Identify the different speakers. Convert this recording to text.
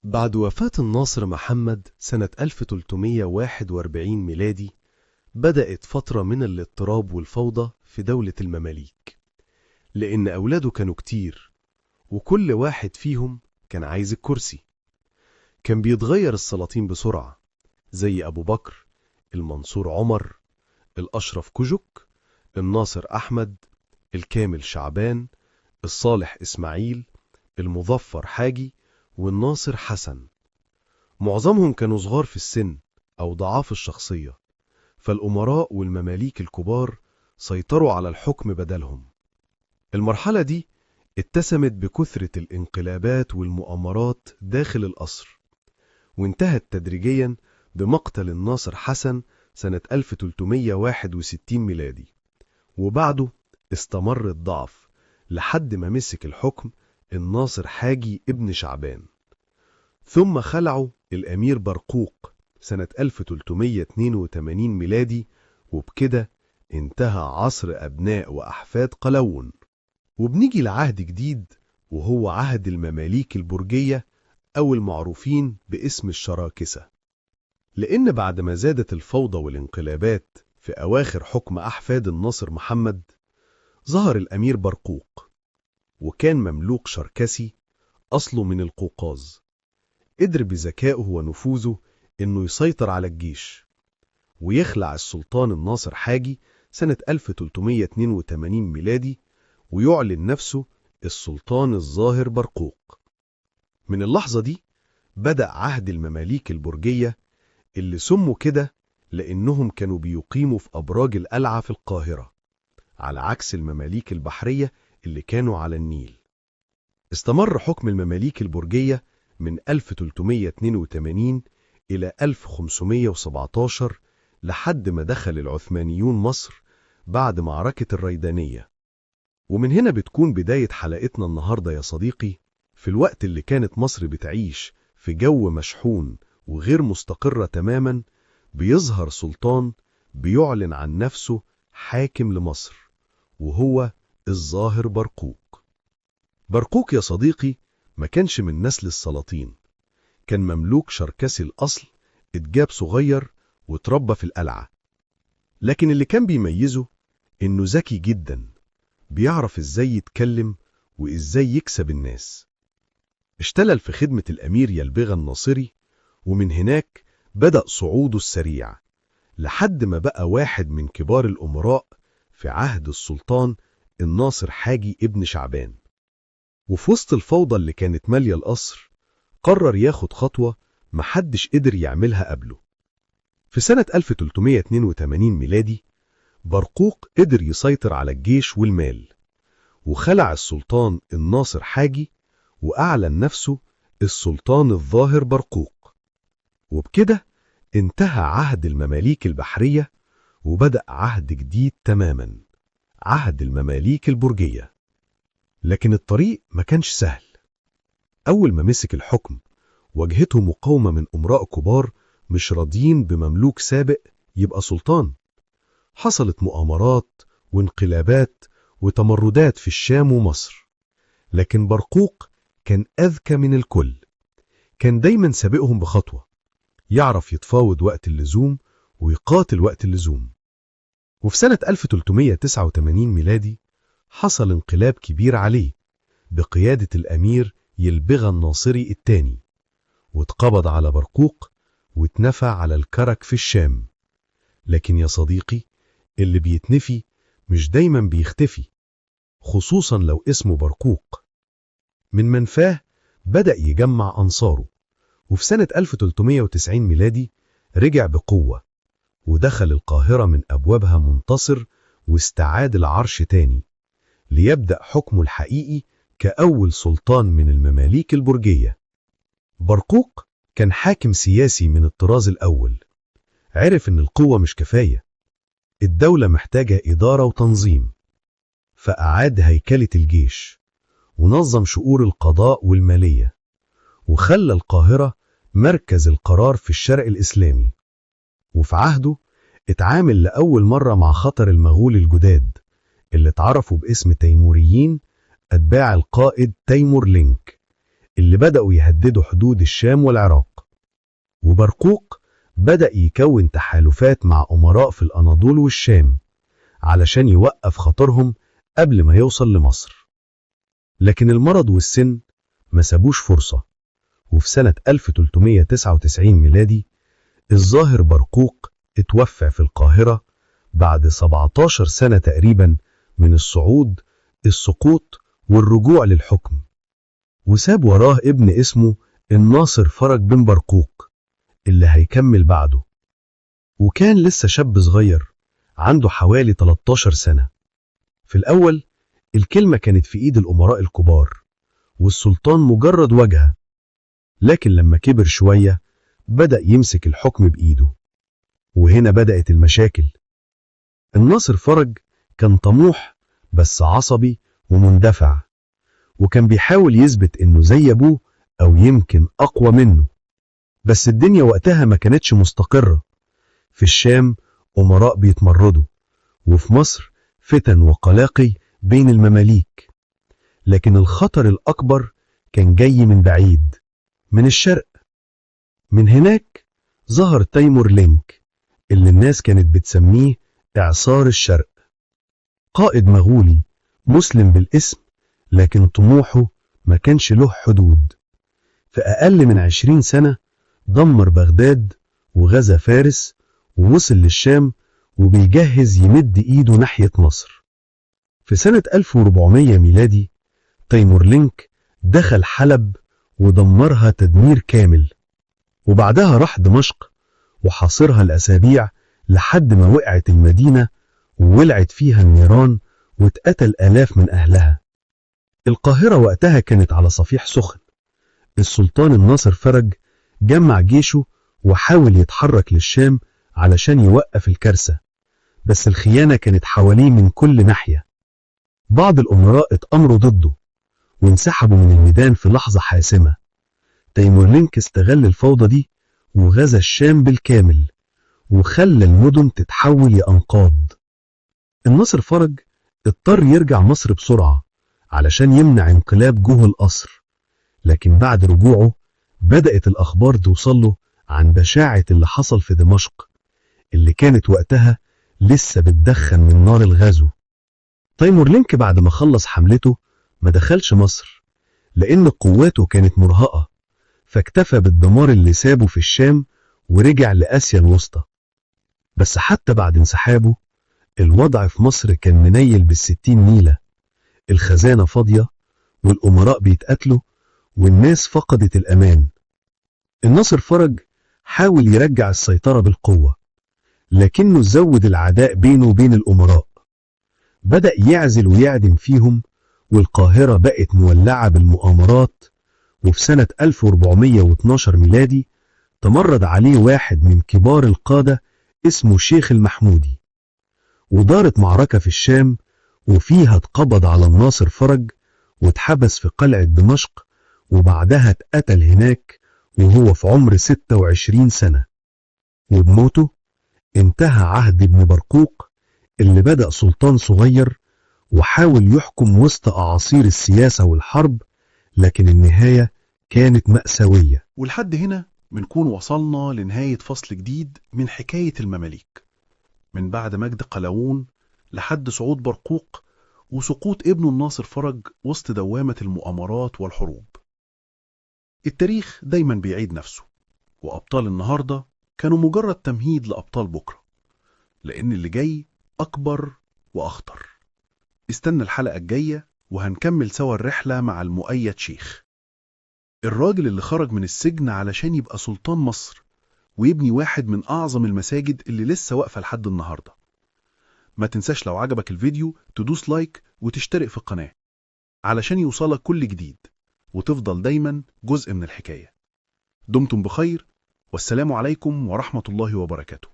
Speaker 1: بعد وفاة الناصر محمد سنة 1341 ميلادي، بدأت فترة من الاضطراب والفوضى في دولة المماليك، لأن أولاده كانوا كتير وكل واحد فيهم كان عايز الكرسي. كان بيتغير السلاطين بسرعة، زي أبو بكر، المنصور عمر، الأشرف كوجوك، الناصر أحمد، الكامل شعبان، الصالح إسماعيل، المظفر حاجي، والناصر حسن. معظمهم كانوا صغار في السن أو ضعاف الشخصية، فالأمراء والمماليك الكبار سيطروا على الحكم بدلهم. المرحلة دي اتسمت بكثرة الانقلابات والمؤامرات داخل القصر، وانتهت تدريجيا بمقتل الناصر حسن سنة 1361 ميلادي، وبعده استمر الضعف لحد ما مسك الحكم الناصر حاجي ابن شعبان، ثم خلعه الأمير برقوق سنة 1382 ميلادي، وبكده انتهى عصر أبناء وأحفاد قلاوون. وبنيجي لعهد جديد، وهو عهد المماليك البرجية أو المعروفين باسم الشراكسة. لأن بعد ما زادت الفوضى والانقلابات في أواخر حكم أحفاد الناصر محمد، ظهر الأمير برقوق، وكان مملوك شركسي أصله من القوقاز. قدر بذكائه ونفوذه إنه يسيطر على الجيش ويخلع السلطان الناصر حاجي سنة 1382 ميلادي، ويعلن نفسه السلطان الظاهر برقوق. من اللحظة دي بدأ عهد المماليك البرجية، اللي سموا كده لأنهم كانوا بيقيموا في أبراج القلعة في القاهرة، على عكس المماليك البحرية اللي كانوا على النيل. استمر حكم المماليك البرجية من 1382 إلى 1517، لحد ما دخل العثمانيون مصر بعد معركة الريدانية. ومن هنا بتكون بداية حلقتنا النهاردة يا صديقي، في الوقت اللي كانت مصر بتعيش في جو مشحون وغير مستقرة تماما، بيظهر سلطان بيعلن عن نفسه حاكم لمصر، وهو الظاهر برقوق. برقوق يا صديقي ما كانش من نسل السلاطين، كان مملوك شركسي الأصل، اتجاب صغير وتربى في القلعة. لكن اللي كان بيميزه إنه ذكي جدا، بيعرف إزاي يتكلم وإزاي يكسب الناس. اشتغل في خدمة الأمير يلبغا الناصري، ومن هناك بدأ صعوده السريع لحد ما بقى واحد من كبار الأمراء في عهد السلطان الناصر حاجي ابن شعبان. وفي وسط الفوضى اللي كانت مالية القصر، قرر ياخد خطوة محدش قدر يعملها قبله. في سنة 1382 ميلادي، برقوق قدر يسيطر على الجيش والمال، وخلع السلطان الناصر حاجي، وأعلن نفسه السلطان الظاهر برقوق. وبكده انتهى عهد المماليك البحرية، وبدأ عهد جديد تماما، عهد المماليك البرجية. لكن الطريق ما كانش سهل. أول ما مسك الحكم واجهته مقاومة من أمراء كبار مش راضيين بمملوك سابق يبقى سلطان. حصلت مؤامرات وانقلابات وتمردات في الشام ومصر، لكن برقوق كان أذكى من الكل، كان دايما سابقهم بخطوة، يعرف يتفاوض وقت اللزوم ويقاتل وقت اللزوم. وفي سنة 1389 ميلادي حصل انقلاب كبير عليه بقيادة الأمير يلبغا الناصري الثاني، واتقبض على برقوق واتنفى على الكرك في الشام. لكن يا صديقي، اللي بيتنفي مش دايما بيختفي، خصوصا لو اسمه برقوق. من منفاه بدأ يجمع أنصاره، وفي سنة 1390 ميلادي رجع بقوة ودخل القاهرة من أبوابها منتصر، واستعاد العرش تاني ليبدأ حكمه الحقيقي كأول سلطان من المماليك البرجية. برقوق كان حاكم سياسي من الطراز الأول، عرف إن القوة مش كفاية، الدولة محتاجة إدارة وتنظيم، فأعاد هيكلة الجيش ونظم شؤون القضاء والمالية، وخلى القاهرة مركز القرار في الشرق الإسلامي. وفي عهده اتعامل لأول مرة مع خطر المغول الجداد اللي اتعرفوا باسم تيموريين، أتباع القائد تيمور لينك، اللي بدأوا يهددوا حدود الشام والعراق. وبرقوق بدأ يكون تحالفات مع أمراء في الأناضول والشام علشان يوقف خطرهم قبل ما يوصل لمصر. لكن المرض والسن ما سابوش فرصة، وفي سنة 1399 ميلادي الظاهر برقوق اتوفى في القاهرة بعد 17 سنة تقريبا من الصعود، السقوط والرجوع للحكم. وساب وراه ابن اسمه الناصر فرج بن برقوق اللي هيكمل بعده، وكان لسه شاب صغير عنده حوالي 13 سنة. في الأول الكلمة كانت في إيد الأمراء الكبار والسلطان مجرد واجهة، لكن لما كبر شوية بدأ يمسك الحكم بإيده، وهنا بدأت المشاكل. الناصر فرج كان طموح بس عصبي ومندفع، وكان بيحاول يثبت إنه زي أبوه أو يمكن أقوى منه. بس الدنيا وقتها ما كانتش مستقرة. في الشام أمراء بيتمردوا، وفي مصر فتن وقلاقي بين المماليك. لكن الخطر الأكبر كان جاي من بعيد، من الشرق. من هناك ظهر تيمور لينك اللي الناس كانت بتسميه إعصار الشرق، قائد مغولي مسلم بالاسم، لكن طموحه ما كانش له حدود. في أقل من 20 سنة دمر بغداد وغزا فارس ووصل للشام، وبيجهز يمد إيده ناحية مصر. في سنة 1400 ميلادي تيمورلنك دخل حلب ودمرها تدمير كامل، وبعدها راح دمشق وحاصرها لأسابيع لحد ما وقعت المدينة وولعت فيها النيران واتقتل آلاف من أهلها. القاهرة وقتها كانت على صفيح سخن. السلطان الناصر فرج جمع جيشه وحاول يتحرك للشام علشان يوقف الكارثة، بس الخيانة كانت حواليه من كل ناحية. بعض الأمراء اتأمروا ضده وانسحبوا من الميدان في لحظة حاسمة. تيمورلنك استغل الفوضى دي وغزا الشام بالكامل وخلى المدن تتحول لأنقاض. الناصر فرج اضطر يرجع مصر بسرعة علشان يمنع انقلاب جوه القصر، لكن بعد رجوعه بدأت الأخبار توصله عن بشاعة اللي حصل في دمشق اللي كانت وقتها لسه بتدخن من نار الغزو. تيمورلنك بعد ما خلص حملته ما دخلش مصر لأن قواته كانت مرهقة، فاكتفى بالدمار اللي سابه في الشام ورجع لآسيا الوسطى. بس حتى بعد انسحابه الوضع في مصر كان منيل بالستين نيلة، الخزانة فاضية والأمراء بيتقتلوا والناس فقدت الأمان. الناصر فرج حاول يرجع السيطرة بالقوة، لكنه زود العداء بينه وبين الأمراء. بدأ يعزل ويعدم فيهم، والقاهرة بقت مولعة بالمؤامرات. وفي سنة 1412 ميلادي تمرد عليه واحد من كبار القادة اسمه شيخ المحمودي، ودارت معركة في الشام وفيها اتقبض على الناصر فرج واتحبس في قلعة دمشق، وبعدها اتقتل هناك وهو في عمر 26 سنة. وبموته انتهى عهد ابن برقوق اللي بدأ سلطان صغير وحاول يحكم وسط أعاصير السياسة والحرب، لكن النهاية كانت مأساوية.
Speaker 2: ولحد هنا بنكون وصلنا لنهاية فصل جديد من حكاية المماليك، من بعد مجد قلاوون لحد صعود برقوق وسقوط ابنه الناصر فرج وسط دوامة المؤامرات والحروب. التاريخ دايما بيعيد نفسه، وأبطال النهاردة كانوا مجرد تمهيد لأبطال بكرة، لأن اللي جاي أكبر وأخطر. استنى الحلقة الجاية وهنكمل سوا الرحلة مع المؤيد شيخ، الراجل اللي خرج من السجن علشان يبقى سلطان مصر ويبني واحد من أعظم المساجد اللي لسه واقفة لحد النهاردة. ما تنساش لو عجبك الفيديو تدوس لايك وتشترك في القناة علشان يوصلك كل جديد وتفضل دايما جزء من الحكاية. دمتم بخير، والسلام عليكم ورحمة الله وبركاته.